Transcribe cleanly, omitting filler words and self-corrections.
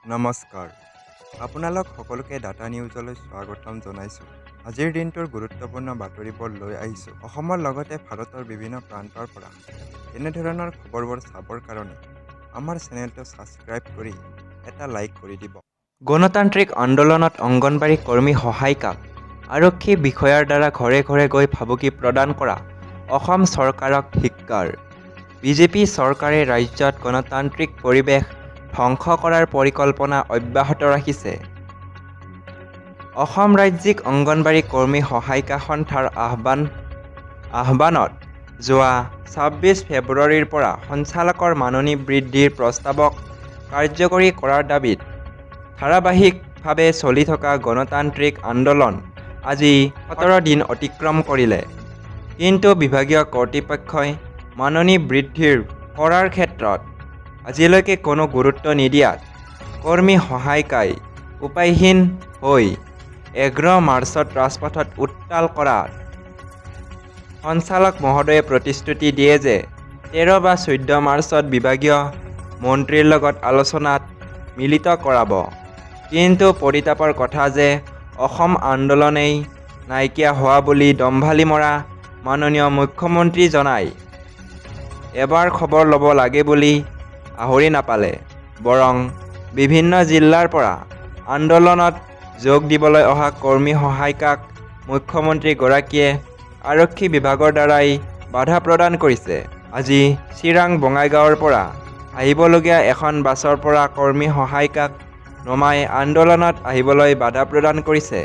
নমস্কাৰ, আপোনালোক সকলোকে ডাটা নিউজলৈ স্বাগতম জনাইছোঁ। আজিৰ দিনটোৰ গুৰুত্বপূৰ্ণ বাতৰিবোৰ লৈ আহিছোঁ অসমৰ লগতে ভাৰতৰ বিভিন্ন প্ৰান্তৰ পৰা। এনেধৰণৰ খবৰবোৰ চাবৰ কাৰণে আমাৰ চেনেলটো ছাবস্ক্ৰাইব কৰি এটা লাইক কৰি দিব। গণতান্ত্ৰিক আন্দোলনত অংগনবাড়ী কৰ্মী সহায়িকাক আৰক্ষী বিষয়াৰ দ্বাৰা ঘৰে ঘৰে গৈ ভাবুকি প্ৰদান কৰা অসম চৰকাৰক ধিক্কাৰ। বিজেপি চৰকাৰে ৰাজ্যত গণতান্ত্ৰিক পৰিৱেশ ধ্বংস কৰাৰ পৰিকল্পনা অব্যাহত ৰাখিছে। অসম ৰাজ্যিক অংগনবাড়ী কৰ্মী সহায়িকা সন্থাৰ আহ্বানত যোৱা 26 ফেব্ৰুৱাৰীৰ পৰা সঞ্চালকৰ মাননি বৃদ্ধিৰ প্ৰস্তাৱক কাৰ্যকৰী কৰাৰ দাবীত ধাৰাবাহিকভাৱে চলি থকা গণতান্ত্ৰিক আন্দোলন আজি 17 দিন অতিক্ৰম কৰিলে। কিন্তু বিভাগীয় কৰ্তৃপক্ষই মাননি বৃদ্ধিৰ কৰাৰ ক্ষেত্ৰত আজিলৈকে কোনো গুৰুত্ব নিদিয়াত কৰ্মী সহায়িকাই উপায়হীন হৈ 11 মাৰ্চত ৰাজপথত উত্তাল কৰাত সঞ্চালক মহোদয়ে প্ৰতিশ্ৰুতি দিয়ে যে 13 বা 14 মাৰ্চত বিভাগীয় মন্ত্ৰীৰ লগত আলোচনাত মিলিত কৰাব। কিন্তু পৰিতাপৰ কথা যে অসম আন্দোলনেই নাইকিয়া হোৱা বুলি দম্ভালি মৰা মাননীয় মুখ্যমন্ত্ৰীজনাই এবাৰ খবৰ ল'ব লাগে বুলি আহৰি নাপালে, বৰং বিভিন্ন জিলাৰ পৰা আন্দোলনত যোগ দিবলৈ অহা কৰ্মী সহায়িকাক মুখ্যমন্ত্ৰীগৰাকীয়ে আৰক্ষী বিভাগৰ দ্বাৰাই বাধা প্ৰদান কৰিছে। আজি চিৰাং বঙাইগাঁৱৰ পৰা আহিবলগীয়া এখন বাছৰ পৰা কৰ্মী সহায়িকাক নমাই আন্দোলনত আহিবলৈ বাধা প্ৰদান কৰিছে।